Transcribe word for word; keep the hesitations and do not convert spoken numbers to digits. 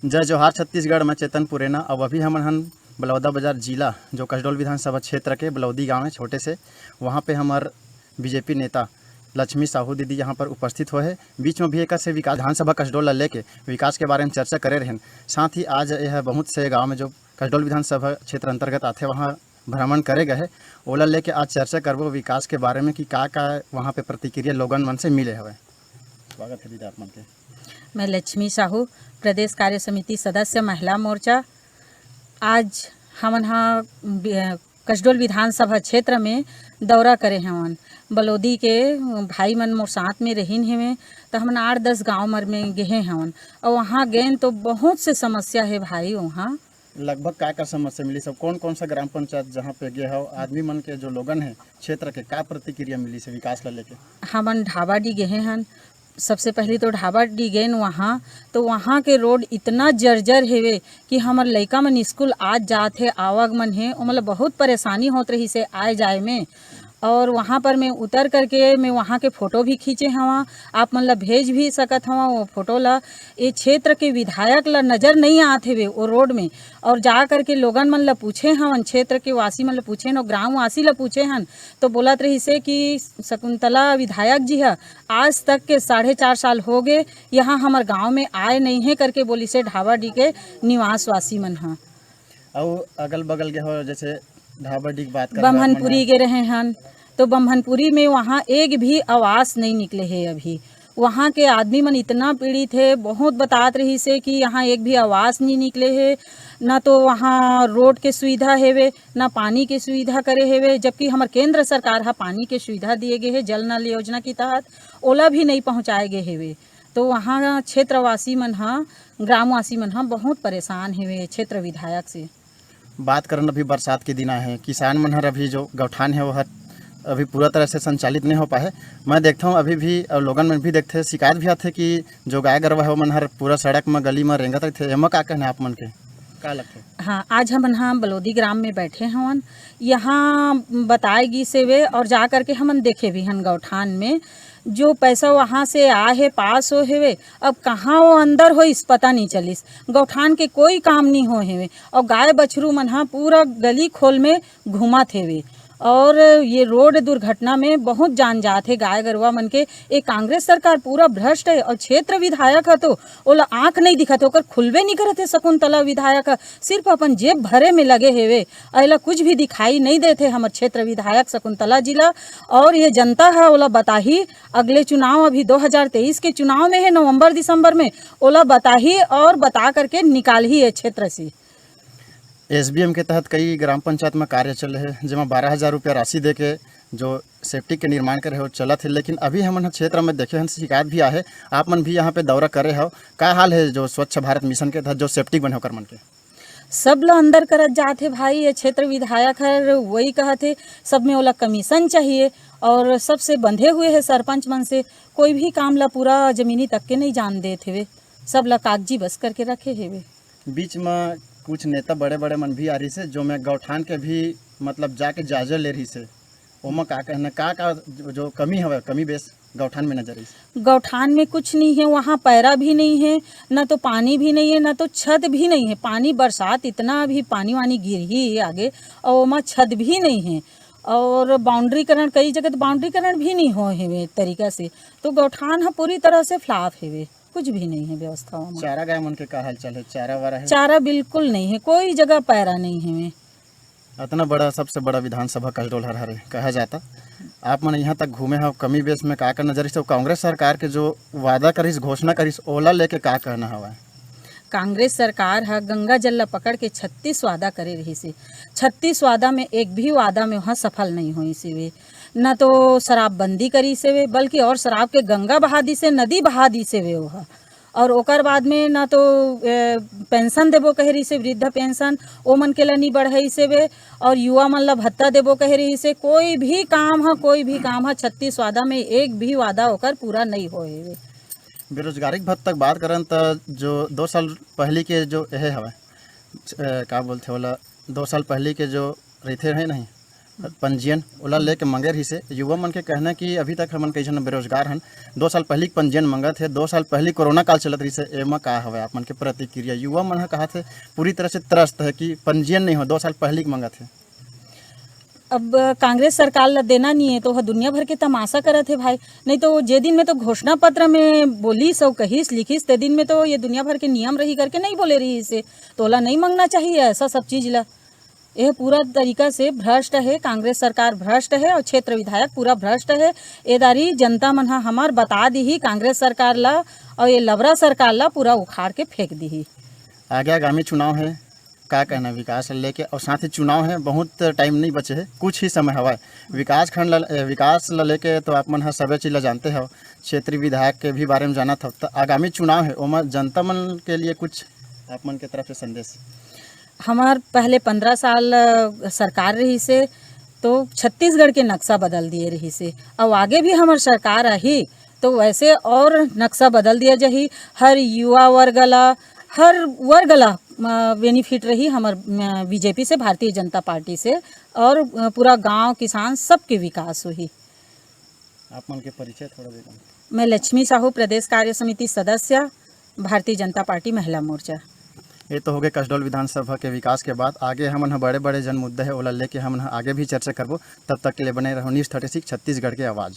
जय जोहार छत्तीसगढ़, मैं चेतन पुरेना। अब अभी हमन हन बलौदा बाजार जिला, जो कसडोल विधानसभा क्षेत्र के बलौदी गांव है छोटे से, वहाँ पे हमर बीजेपी नेता लक्ष्मी साहू दीदी यहाँ पर उपस्थित होए है। बीच में भी एक से विकास, विधानसभा कसडोल ला लेके विकास के बारे में चर्चा करे रहन। साथ ही आज यह बहुत से गांव में जो कसडोल विधानसभा क्षेत्र अंतर्गत आथे, वहाँ भ्रमण करे गए है, ओला लेके आज चर्चा करबो विकास के बारे में कि का का वहाँ पे प्रतिक्रिया लोगन मन से मिले हवे। स्वागत है दीदी आप मन के। मैं लक्ष्मी साहू, प्रदेश कार्य समिति सदस्य, महिला मोर्चा। आज हमन ह बि-, कसडोल विधानसभा क्षेत्र में दौरा करे हवन। बलौदी के भाई मन मोर साथ में रहिन हेवे, त हमन आठ दस गांव मर में गेहे हवन। और वहाँ गेन तो बहुत से समस्या है भाई वहाँ। लगभग का का समस्या मिली सब? कौन कौन सा ग्राम पंचायत जहाँ पे गे हव, आदमी मन के जो लोगन है क्षेत्र के, का प्रतिक्रिया मिली से विकास ला लेके? हमन ढाबा डी गेहे हन। सबसे पहले तो ढाबा डी गेन वहाँ, तो वहाँ के रोड इतना जर्जर हेवे कि हमर लइका मन स्कूल आज जात हे, आवागमन हे, ओमन ला बहुत परेशानी होत रहिस हे आए जाए में। और वहाँ पर मैं उतर करके मैं वहाँ के फोटो भी खींचे हवा, आप मन ला भेज भी सकत हवा वो फोटो ला। ये क्षेत्र के विधायक ला नजर नहीं आत हेवे वो रोड में। और जा करके लोगन मन ला पूछे हवन, क्षेत्र के वासी मन ला पूछे हन, ग्राम वासी ला पूछे हन, तो बोलत रहिस हे कि शकुंतला विधायक जी ह आज तक के साढ़े चार साल हो गए, यहाँ हमर गांव में आए नहीं है करके बोलिस हे ढाबा डी के निवासवासी मन ह। अउ अगल बगल के हो, जैसे ढाबा डी के बात कर रहे हैं, बम्हनपुरी गे रहे हन, तो बम्हनपुरी में वहाँ एक भी आवास नहीं निकले है अभी। वहाँ के आदमी मन इतना पीड़ित है, बहुत बतात रहिस हे कि यहाँ एक भी आवास नहीं निकले है, ना तो वहाँ रोड के सुविधा हेवे, ना पानी के सुविधा करे हेवे, जबकि हमर केंद्र सरकार ह पानी के सुविधा दिए गे हे जल नल योजना के तहत, ओला भी नहीं पहुँचाए गे हेवे। तो वहाँ क्षेत्रवासी मन ह, ग्रामवासी मन ह बहुत परेशान हेवे क्षेत्र विधायक से। बात करन, अभी बरसात के दिन आए हैं, किसान मन हर अभी जो गौठान है वो हर अभी पूरा तरह से संचालित नहीं हो पाए। मैं देखता हूँ अभी भी, और लोगन मन भी देखते, शिकायत भी आते कि जो गाय गरवा है वो मन हर पूरा सड़क में, गली में रेंगत रहते। एमा का कहना है आप मन के, का लगते? हाँ, आज हमन ह बलौदी ग्राम में बैठे हवन। यहाँ बताए गिस हेवे और जा करके हमन देखे भी हन गौठान में जो पैसा वहाँ से आ हे, पास हो हेवे, अब कहाँ वो अंदर होइस, पता नहीं चलिस। गौठान के कोई काम नहीं हो हेवे और गाय बछरू मन ह पूरा गली खोल में घूमत हेवे। और ये रोड दुर्घटना में बहुत जान जात हे गाय गरुआ मन के। ये कांग्रेस सरकार पूरा भ्रष्ट है और क्षेत्र विधायक ह तो ओला आँख नहीं दिखत हे, ओकर खुलबे नहीं करत हे। शकुंतला विधायक ह सिर्फ अपन जेब भरे में लगे हेवे, एला कुछ भी दिखाई नहीं देत हे हमर क्षेत्र विधायक शकुंतला जी ला। और ये जनता ह ओला बताही, अगले चुनाव अभी दो हज़ार तेईस के चुनाव में है, नवंबर दिसंबर में, ओला बताही और बता करके निकालही ये क्षेत्र से। एसबीएम के तहत कई ग्राम पंचायत में कार्य चले हे, जेमा बारह हज़ार रुपया राशि देके जो सेप्टिक के निर्माण करे हे, वो चलत हे, लेकिन अभी हमन ह क्षेत्र में देखे हन, शिकायत भी आहे। आप मन भी यहाँ पे दौरा करे हव, का हाल है जो स्वच्छ भारत मिशन के तहत जो सेप्टिक बने हे ओकर मन के? सब ल अंदर करत जात हे भाई, ये क्षेत्र विधायक हर वही कहत हे, सब में ओला कमीशन चाहिए और सबसे बंधे हुए है सरपंच मन से। कोई भी काम ला पूरा जमीनी तक के नहीं जान देत हेवे, सब ला कागजी बस करके रखे हेवे। बीच में कुछ नेता बड़े बड़े मन भी आ रहिस हे, जो मैं गौठान के भी मतलब जाके जायजा ले रहिस हे, ओमा का कहना, का का जो, जो कमी हवे, कमी बेस गौठान में नजर आइस? गौठान में कुछ नहीं है, वहाँ पैरा भी नहीं है, ना तो पानी भी नहीं है, ना तो छत भी नहीं है। पानी बरसात इतना अभी पानी वानी गिरही आगे और ओमा छत भी नहीं है। और बाउंड्रीकरण, कई जगह तो बाउंड्रीकरण भी नहीं हो हेवे तरीका से, तो गौठान ह पूरी तरह से फ्लॉप हेवे, कुछ भी नहीं है व्यवस्था ओमा। चारा गाय मन के का हाल चाल है? चारा वारा है? चारा बिल्कुल नहीं है, कोई जगह पैरा नहीं है। अतना बड़ा, सबसे बड़ा विधानसभा कसडोल हर हरे कहा जाता। आप मन यहाँ तक घूमे हो, कमी बेस में का का नजर आइस? कांग्रेस सरकार के जो वादा करिस, घोषणा करिस, ओला लेके का कहना हवय? कांग्रेस सरकार ह गंगा जल ल पकड़ के छत्तीस वादा करे रहिस हे। छत्तीस वादा में एक भी वादा में वहाँ सफल नहीं होइस हेवे। न तो शराबबंदी करिस हेवे, बल्कि और शराब के गंगा बहा दिस हे, नदी बहा दिस हेवे ओह। और ओकर बाद में ना तो, ए, पेंशन देबो कहे रहिस हे, वृद्ध पेंशन, ओ मन के ला नी बढ़ाइस हेवे, और युवा मन ला भत्ता देबो कहे रहिस हे। कोई भी काम ह, कोई भी काम ह, छत्तीस वादा में एक भी वादा ओकर पूरा नहीं होए हेवे। बेरोजगारी के भत्ता के बात करन त जो दो साल पहली के जो एहे हवय, ए, का बोलथे ओला, दो साल पहली के जो रहिथे है नहीं, पंजीयन ओला लेके मंगे रहिस हे। युवा मन के कहना कि अभी तक हमन कई झन बेरोजगार हन, दो साल पहिली के पंजीयन मंगत हे, दो साल पहिली कोरोना काल चलत रहिस हे, एमा का हवय आप मन के प्रतिक्रिया? युवा मन ह कहत हे, पूरी तरह से त्रस्त हे कि पंजीयन नहीं हो, दो साल पहिली के मंगत हे। अब कांग्रेस सरकार ला देना नहीं है तो वह दुनिया भर के तमाशा करत है भाई। नहीं तो जे दिन में तो घोषणा पत्र में बोलिस अउ कहिस लिखिस, ते दिन में तो ये दुनिया भर के नियम रही करके नहीं बोले रहिस हे, तो ओला नहीं मंगना चाहिए ऐसा सब चीज ला। यह पूरा तरीका से भ्रष्ट है, कांग्रेस सरकार भ्रष्ट है और क्षेत्र विधायक पूरा भ्रष्ट है। ए दारी जनता मन ह हमार बता दीही कांग्रेस सरकार ला, और ये लबरा सरकार ला पूरा उखाड़ के फेंक दीही। आगे आगामी चुनाव है, का कहना विकास ला लेके? और साथ ही चुनाव है, बहुत टाइम नहीं बचे है, कुछ ही समय हवा है। विकास खंड ला, ए, विकास ला लेके तो आप मन ह सबे चीज ला जानते हो, क्षेत्रीय विधायक के भी बारे में जानत हो, तो आगामी चुनाव है, ओमा जनता मन के लिए कुछ आप मन के तरफ से संदेश? हमार पहले पंद्रह साल, अ, सरकार रहिस हे, तो छत्तीसगढ़ के नक्शा बदल दिए रहिस हे। अउ आगे भी हमर सरकार आही, तो वैसे और नक्शा बदल दिया जाही। हर युवा वर्ग ला, हर वर्ग ला, अ, बेनिफिट रही हमर, अ, बीजेपी से, भारतीय जनता पार्टी से, और, अ, पूरा गांव, किसान, सबके विकास होही। आप मन के परिचय थोड़ा दे दो। मैं लक्ष्मी साहू, प्रदेश कार्य समिति सदस्य, भारतीय जनता पार्टी महिला मोर्चा। ये तो हो गए कसडोल विधानसभा के विकास के बात। आगे हमन ह बड़े-बड़े जन मुद्दा है, ओला लेके हमन ह आगे भी चर्चा करबो। तब तक के लिए बने रहो News Thirty Six छत्तीसगढ़ के आवाज़।